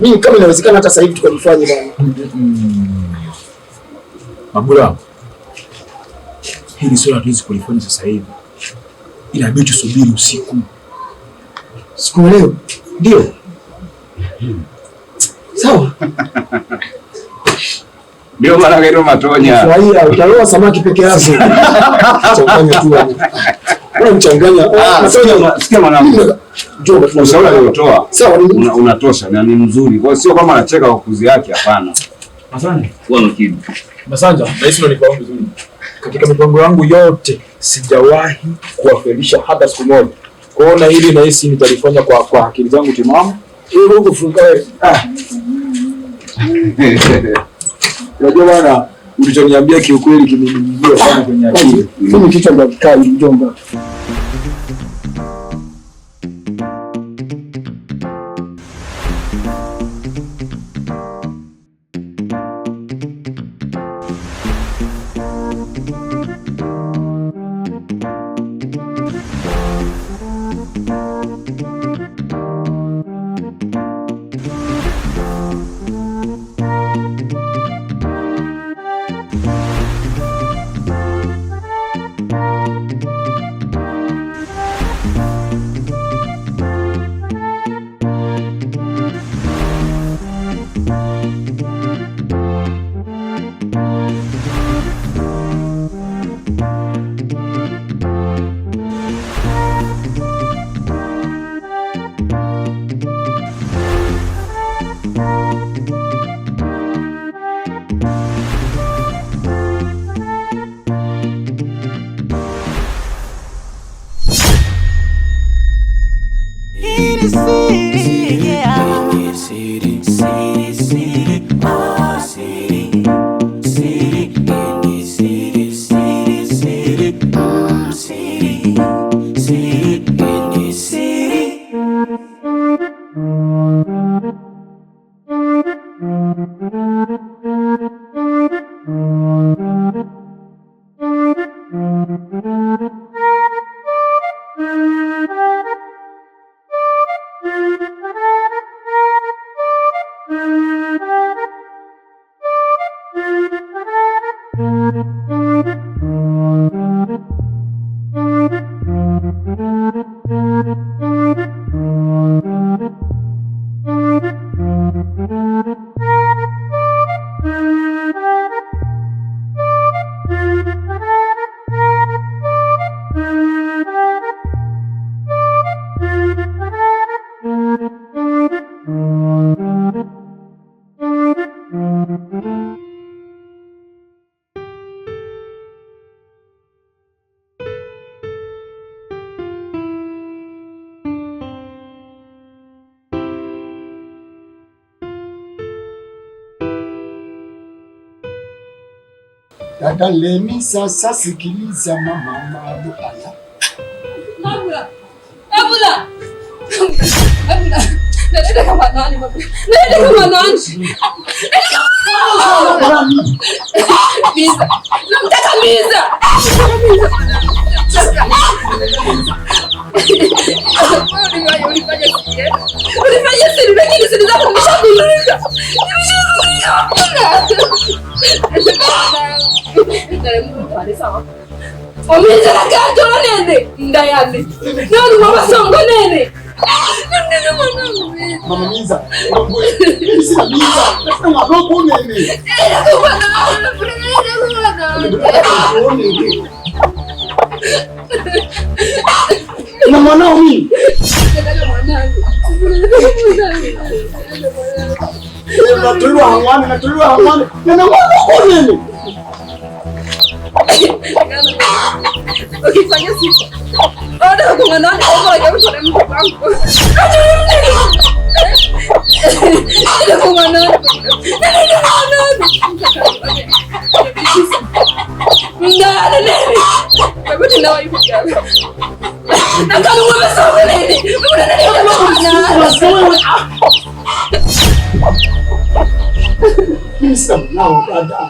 Mimi kama inawezekana hata sasa hivi tukalifanye bwana. Mabula, hili swala hatuwezi kulifanya sasa hivi, inabidi tusubiri usiku. Sikuelewi. Ndio. Sawa. Ndio maana kaitwa Matonya. Furahia, utaloa samaki peke yako. Changanya tu hapo. Wewe mchanganya. Ah, Matonya. sikia mwanangu. Njoo Ushauri aliotoa Sawa, ni unatosha na ni mzuri. Kwa hiyo sio kama anacheka kwa kuzi yake, hapana. Asante. Kuwa makini. Masanja, nahisi unanifahamu vizuri. Katika mipango yangu yote sijawahi kuwafelisha hata siku moja. Kwa hiyo na hili nahisi nitalifanya kwa akili zangu timamu. Wewe huko funga wewe. Ah. Unajua bwana, ulichoniambia kiukweli kimeniingia sana kwenye akili. Mimi kichwa ndo kikai mjomba. Dada Lemi, sasa sikiliza mama mabu ala. Mabula. Mabula. Mabula. Naleta kama nani Mabula? Naleta kama nani? Miza. Namtaka Miza. Ulifanya siri, lakini siri zako nimeshagundulika. Omiza gato nene ndayane. Nani mama songo nene. Nene mwanangu. Mama Miza. Mimi sina Miza. Nasema madogo nene. Na mwanao mimi. Natuliwa hangwani, natuliwa hangwani. Nene mwanao nene. Ukifanya sifa. Baada ya kung'ang'ana kwa sababu ya mtu wangu. Mimi sina mwanao dada.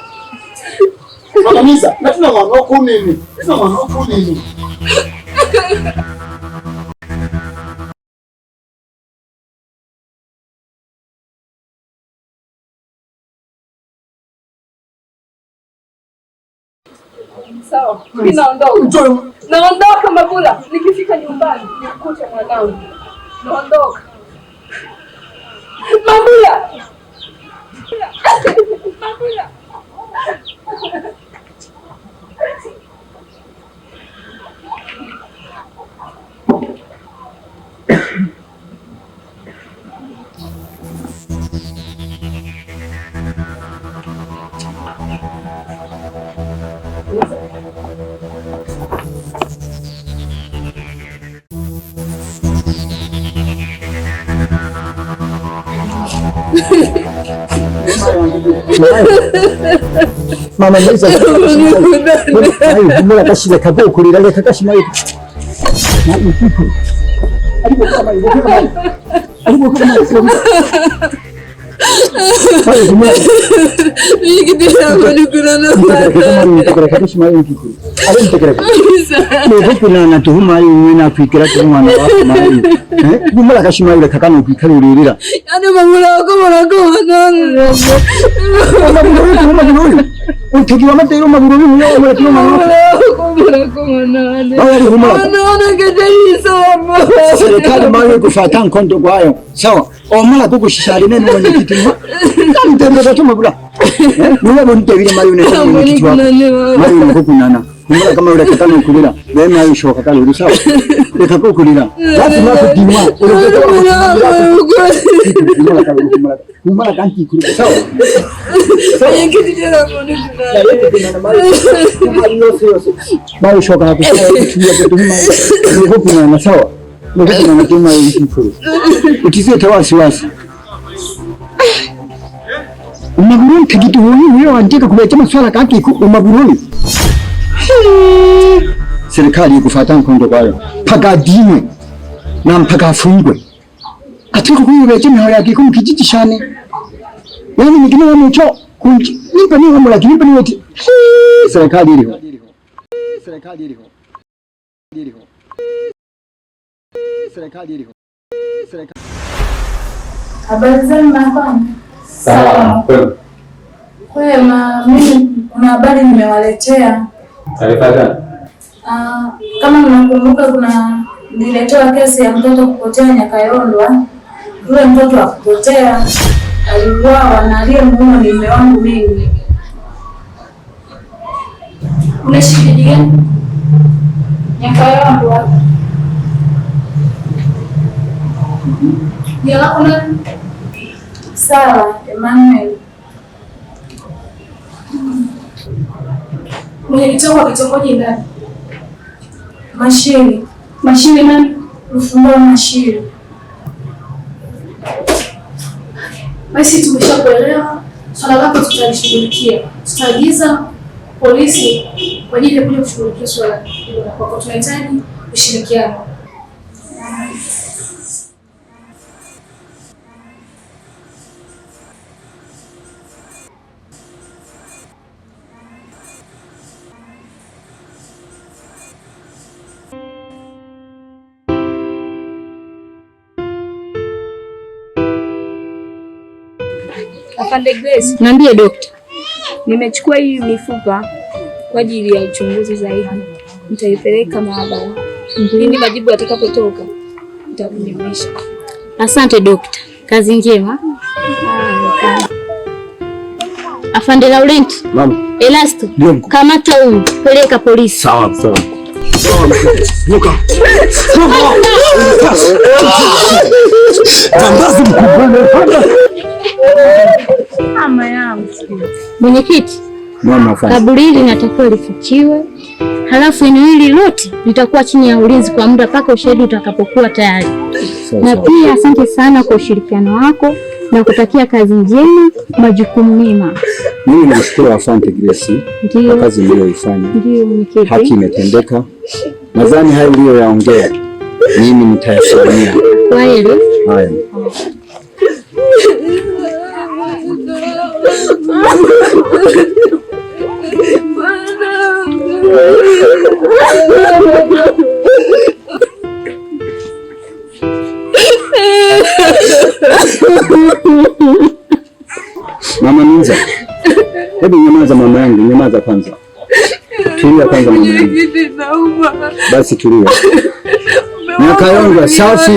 Mama Miza, natuna mwanao nini? Natuna mwanao nini? Sawa, mimi naondoka. Naondoka Mabula, nikifika nyumbani nikute mwanangu. Naondoka. Mabula. Mabula. Mama neza mula kashile kagukurira reka kashima Serikali mayo kufata nkondo kwayo sawa omala kukushishali nene mwenyekiti kamutembeza tumabula nuwe buntebile mayo ne mwenyekiti wako mayo nkukunana kumala kama ule katano ukulira wewe mayo shoka kale uri sawa reka kukulira lazima kudimwa kumala kanti kulira sawa mwenyekiti tena mayo shoka kukunana sawa utizete wasiwasi umaguruni kagituhuni huyo andika kubecha maswala kaki umaguruni serikali ikufata nkondo kwayo mpaka adimwe na mpaka afungwe atiko kuyibecha miho yake kumkijiji shane yani nikine wamucho kunji nimpa ni wamulaki nimpa ni weti serikali iliho serikali iliho iliho serikali iliho serikali. Habari zenu mnafahamu? Salama. Kwema. Kwema, mimi kuna habari nimewaletea. Taarifa gani? Kama mnakumbuka kuna nililetewa kesi ya mtoto kupotea Nyakayondwa. Yule mtoto akupotea, aliuawa na aliyemuua ni mume wangu mimi. Unaishi kijiji gani? Nyakayondwa. Jina lako nani? Sawa, Emmanuel. Mwenyekiti wako wa kitongoji nani? Mashiri. Mashiri nani? Rufumbao Mashiri. Basi tumeshakuelewa. Swala lako tutalishughulikia. Tutaagiza polisi kwa ajili ya kuja kushughulikia swala hilo la kwako. Tunahitaji ushirikiano. Afande Grace, Niambie dokta. Nimechukua hii mifupa kwa ajili ya uchunguzi zaidi. Nitaipeleka maabara. Ili majibu yatakapotoka nitakujulisha. Asante dokta. Kazi njema. Afande Laurent. Mama. Elasto. Kamata huyu, peleka polisi. Sawa sawa. Luka. Jambazi mkubwa. Mama yangu. Mwenyekiti, kaburi hili linatakiwa lifukiwe, halafu eneo hili lote litakuwa chini ya ulinzi kwa muda mpaka ushahidi utakapokuwa tayari. Na pia asante sana kwa ushirikiano wako na kutakia kazi njema, majukumu mema. Mimi nashukuru asante Grace kwa kazi mliyoifanya. Ndio mwenyekiti. Haki imetendeka. Nadhani hayo uliyoyaongea mimi nitayasimamia. Kweli. Haya. Mama Minza, hebu nyamaza mama yangu, nyamaza kwanza. Tulia kwanza mama. Mwenyekiti, nauma. Basi tulia. Nyakayondwa safi.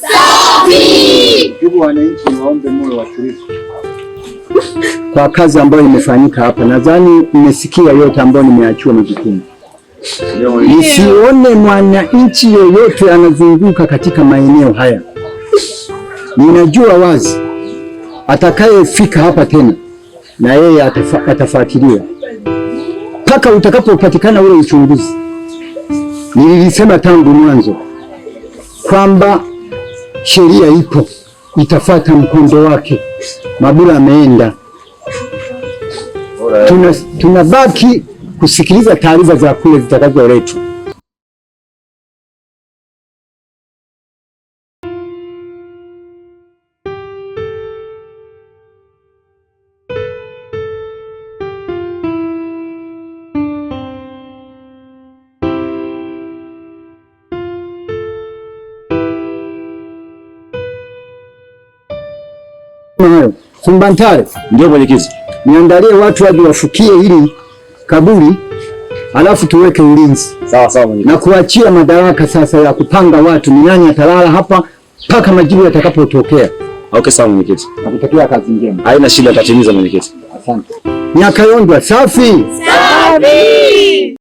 Safi! Ndugu wananchi, niwaombe moyo wa tulivu kwa kazi ambayo imefanyika hapa. Nadhani mmesikia yote ambayo nimeachiwa majukumu. Nisione mwananchi yoyote anazunguka katika maeneo haya. Ninajua wazi atakayefika hapa tena na yeye atafuatiliwa mpaka utakapopatikana ule uchunguzi. Nilisema tangu mwanzo kwamba sheria ipo, itafata mkondo wake. Mabula ameenda, tunabaki kusikiliza taarifa za kule zitakazoletwa. Hayo Sumbantare, Ndio mwenyekiti. niandalie watu waje wafukie hili kaburi, alafu tuweke ulinzi Sawa sawa mwenyekiti. na kuachia madaraka sasa ya kupanga watu ni nani atalala hapa mpaka majibu yatakapotokea. Okay, sawa mwenyekiti. Nakutakia kazi njema. Haina shida, tatimiza mwenyekiti. Asante. Nyakayondwa safi. Safi!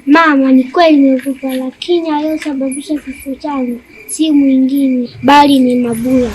Mama, ni kweli nimekufa, lakini aliyosababisha kifo changu si mwingine bali ni Mabula.